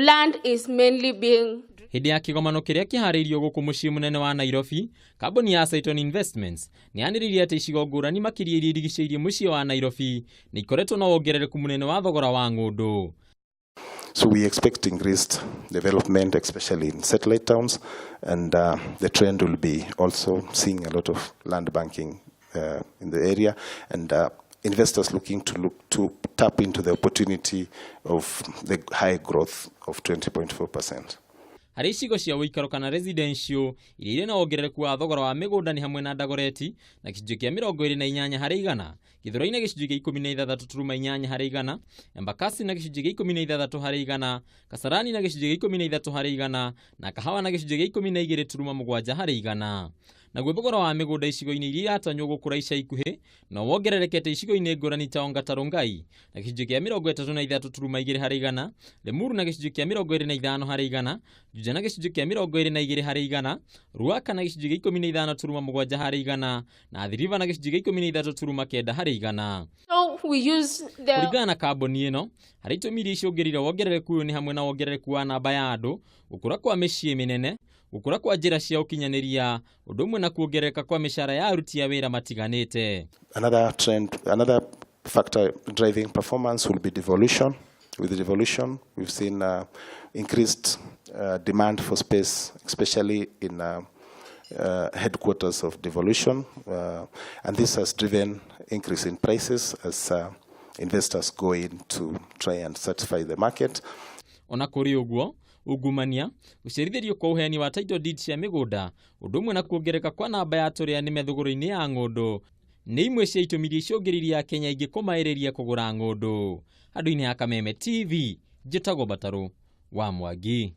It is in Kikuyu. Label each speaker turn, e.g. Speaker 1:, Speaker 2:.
Speaker 1: Land is mainly being
Speaker 2: Hĩndĩ ya kĩgomano kĩrĩa kĩharĩirio gũkũ mũciĩ mũnene wa Nairobi, kambuni ya Cytonn Investments nĩ yanĩrĩire atĩ icigo ngũrani makĩria iria irigicĩirie mũciĩ wa Nairobi nĩ ikoretwo na wongerereku mũnene wa thogora wa ng'ũndũ.
Speaker 3: So we expect increased development, especially in satellite towns, and the trend will be also seeing a lot of land banking in the area, and investors looking to look to tap into the opportunity of the high growth of 20.4%.
Speaker 2: Harĩ icigo cia ũikaro kana residential iria irĩ na wongerereku wa thogora wa mĩgũnda nĩ hamwe na Dagoretti na gĩcunjĩ kĩa 28 harĩ igana, Gĩthũrai na gĩcunjĩ kĩa 16.8 harĩ igana, Embakasi na gĩcunjĩ kĩa 16 harĩ igana, Kasarani na gĩcunjĩ kĩa 13 harĩ igana na Kahawa na gĩcunjĩ kĩa 12.7 harĩ igana. Naguo thogora wa mĩgũnda icigo-inĩ iria iratanywo gũkũra ica ikuhĩ no wongererekete icigo-inĩ ngũrani ta Ongata Rongai na gĩcunjĩ kĩa 33.2 harĩ igana, Limuru na gĩcunjĩ kĩa 25 harĩ igana, Juja na gĩcunjĩ kĩa 22 harĩ igana, Ruaka na gĩcunjĩ kĩa 15.7 harĩ igana na Athi River na gĩcunjĩ kĩa 13.9 harĩ igana.
Speaker 1: So we use the
Speaker 2: Kũringana na kambuni ĩno, harĩ itũmi iria icũngĩrĩire wongerereku ũyũ nĩ hamwe na wongerereku wa namba ya andũ, gũkũra kwa mĩciĩ mĩnene, gũkũra kwa njĩra cia ũkinyanĩria, ũndũ ũmwe na kuongerereka kwa mĩcara ya aruti a wĩra matiganĩte.
Speaker 3: Another trend, another factor driving performance will be devolution. With the devolution, we've seen increased demand for space, especially in headquarters of devolution, and this has driven increase in prices as investors go in to try and satisfy the market.
Speaker 2: Ona kũrĩ ũguo, ungumania, gũcerithĩrio kwa ũheani wa title deed cia mĩgũnda, ũndũ ũmwe na kuongerereka kwa namba ya tũrĩa nĩme thogora-inĩ ya ng'ũndũ nĩ imwe cia itũmi iria icũngĩrĩirie Akenya aingĩ kũmaĩrĩria kũgũra ng'ũndũ. Handũ-inĩ ha Kameme TV, njĩtagwo Batarũ wa Mwangi.